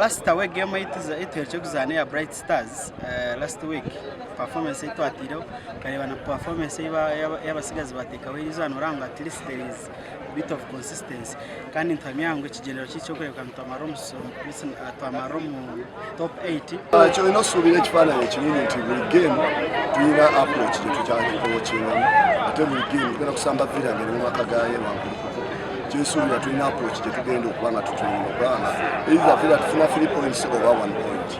Last away game ei tuheerize kuzaana eya Bright Stars last week performance ei twateireho okareeba na performance ei abatsigazi baateekaho erizooba noreeba ngu at least there is a bit of consistency kandi nituhamya ngu ekigyendererwa kyaitu ky'okureebeka ngu twamarira omu top 8. Kyolina osuubira ekifaananyi ekirungi nti buli game tulina approach gyetukyagikokingamu ate buli game tugenda kusamba Villa ngeri mu maka gaayo ewankulukuku kyensuubira tulina approach gyetugenda okuba nga tutulina okuba nga either Villa tufuna 3 points oba 1 point.